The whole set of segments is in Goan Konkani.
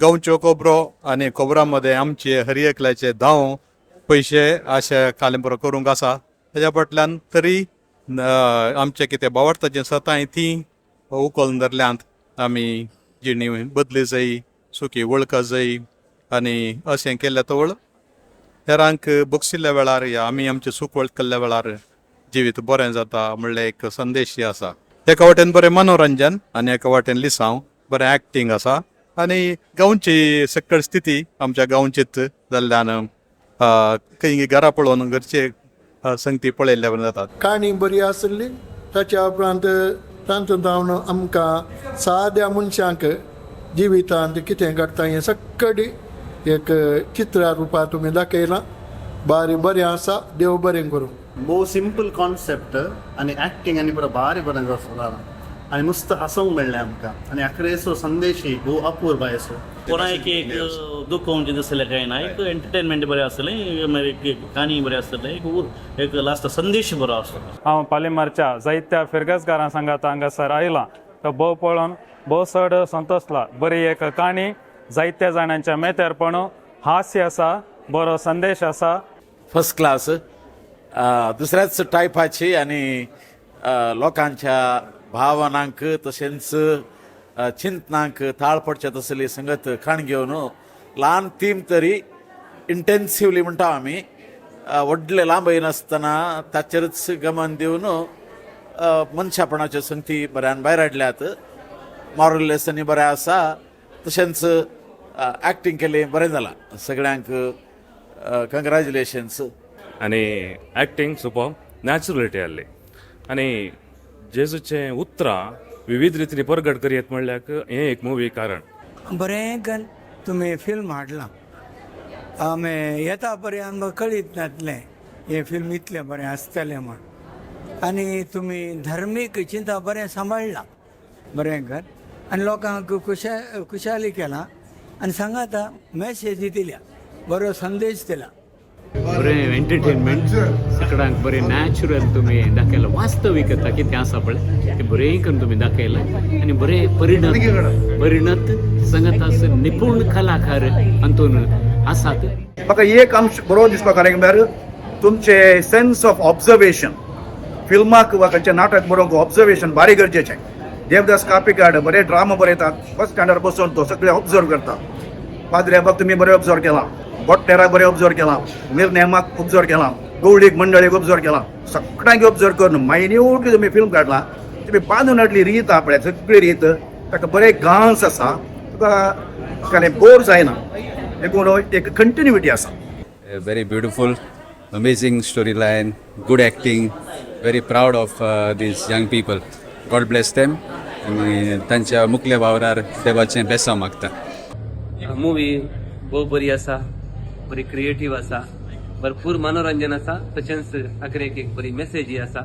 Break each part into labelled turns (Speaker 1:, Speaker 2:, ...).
Speaker 1: गांवच्यो खबरो आनी खबरां मदें आमचे हर एकल्याचे धांव पयशे अशे कालेंपुरो करूंक आसा. तेज्या फाटल्यान तरी आमचें कितें भावार्थाचीं सतांय तीं उखलून धरल्यांत. आमी जिणी बदली जाय, सुखी वळखा जाय आनी अशें केल्ल्या तवळ हेरांक बक्षिल्ल्या वेळार या आमी आमचें सूख वळखल्ल्या वेळार जिवीत बरें जाता म्हणलें एक संदेश आसा. एका वाटेन बरें मनोरंजन आनी एका वाटेन लिसांव, बरें एक्टींग आसा आनी गांवची सकळ स्थिती आमच्या गांवचीच जाल्ल्यान खंय घरा पळोवन घरचे संगती पळयल्ल्या जातात.
Speaker 2: काणी बरी आसली. ताच्या उपरांत तातूंत जावन आमकां साद्या मनशांक जिवितांत कितें घडटा हें सगळी एक चित्रा रुपार तुमी दाखयलां. बारी बरें आसा. देव बरें करूं.
Speaker 3: भोव सिंपल कॉन्सेप्ट आनी एक्टिंग आनी पुरो भारी बरें जाता आनी मस्त हांसोंक मेळ्ळें आमकां आनी आखरेचो संदेशय भोव अपूर्वाय असो.
Speaker 4: कोणाक एक दुखोवचें दिसलें काय ना, एक एंटरटेनमेंट बरें आसलें, मागीर एक काणी बरें आसलें, एक एक लास्ट संदेश बरो आसलो.
Speaker 5: हांव पालिमारच्या जायत्या फिरगजकारां सांगात हांगासर आयलां तो भोव पळोवन भोव चड संतोसला. बरी एक काणी, जायत्या जाणांच्या मेतेरपण, हास्य आसा, बरो संदेश आसा.
Speaker 6: फर्स्ट क्लास, दुसऱ्याच टायपाची आनी लोकांच्या भावनांक तशेंच चिंतनांक ताळ पडचे तसली संगत खाण घेवन ल्हान थीम तरी इंटेन्सिवली म्हणटा आमी, व्हडले लांब येनासतना ताचेरच गमन दिवन मनशापणाच्यो संगती बऱ्यान भायर हाडल्यात. मॉरल लेसनय बरें आसा, तशेंच एक्टींग केलें, बरें जालां. सगळ्यांक कंग्रेच्युलेशन्स.
Speaker 7: आनी एक्टींग सुपर, नॅचरलिटी आहली आनी जेजूचें उतरां विविध रितीन परगट करयत म्हणल्यार हें एक मुवी कारण.
Speaker 8: बरें कन्न तुमी फिल्म हाडलां. आमी येता पर्यंत आमकां कळीत नासलें हें फिल्म इतलें बरें आसतलें म्हूण. आनी तुमी धर्मीक चिंता बरें सांबाळ्ळां बरें कर आनी लोकांक खुशाली केलां आनी सांगाता मॅसेजी दिल्या, बरो संदेश दिला.
Speaker 9: बरें एंटरटेनमेंट, सगळ्यांक बरें नॅचरल तुमी दाखयलां. वास्तविकता कितें आसा पळय तें बरें करून तुमी दाखयलां आनी बरें परिणत परिणत संगत निपूण कलाकार हातून आसात.
Speaker 10: म्हाका एक अंश बरो दिसपा कारण म्हळ्यार तुमचे सेन्स ऑफ ऑब्जर्वेशन. फिल्माक वा खंयचें नाटक बरोवंक ऑब्जर्वेशन भारी गरजेचें. देवदास कापिकाड बरे ड्रामा बरयतात, बस स्टँडार बसून तो सगळें ऑब्जर्व करता. पाद्र्याबाक तुमी बरें ऑब्जर्व केलां, बोट्टेराक बरें ऑब्जर्व केलां, मिरनेमाक ऑब्जर्व केलां, गवळीक मंडळीक ऑब्जर्व केलां. सगळ्यांक ऑब्जर्व करून मायन्यूटली तुमी फिल्म काडलां. तुमी बांदून हाडली रीत आहा पळय, सगळी रीत ताका बरें गांस आसा, तुका काय बोर जायना देखून एक कंटिन्युटी आसा.
Speaker 11: A very beautiful, amazing storyline, good acting. Very proud of these young people. God bless them. आनी तांच्या मुखल्या वावरार देवाचें बेसांव मागता.
Speaker 12: मुवी भोव बरी आसा, बरी क्रिएटीव आसा, भरपूर मनोरंजन आसा, तशेंच आखरेक एक बरी मेसेजय आसा.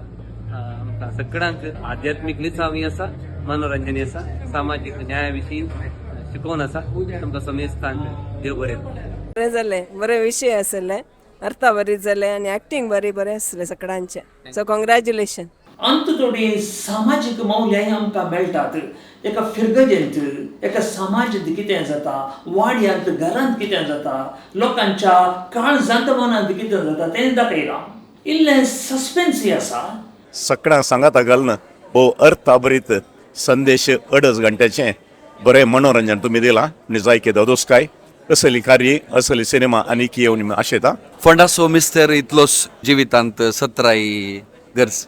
Speaker 12: आमकां सगळ्यांक आध्यात्मीक लिसांवय आसा, मनोरंजनय आसा, सामाजीक न्याया विशीं शिकोवन आसा. तुमकां समेस्तांक देव बरें करूं.
Speaker 13: बरें जालें, बरें विशय आसले, अर्थ बरी जाले आनी एक्टींग बरी बरें आसलें सगळ्यांचें. So congratulation.
Speaker 14: अंत थोडी सामाजीक मौल्याय आमकां मेळटात. एका फिरगजेंत, एका समाजांत कितें जाता, वाड्यांत घरांत कितें जाता, लोकांच्या काळजांत मनांत कितें जाता तें दाखयलां. इल्लें सस्पेन्सय आसा.
Speaker 15: सगळ्यांक सांगाता घालून भोव अर्थाभरीत संदेश, अडच घंट्याचें बरें मनोरंजन तुमी दिलां आनी जायके दोदोसकाय. असली कार्य, असली सिनेमा आनीक येवन आशेता.
Speaker 16: फोंडासो मिस्तर इतलोच जिवितांत सत्राय गरज.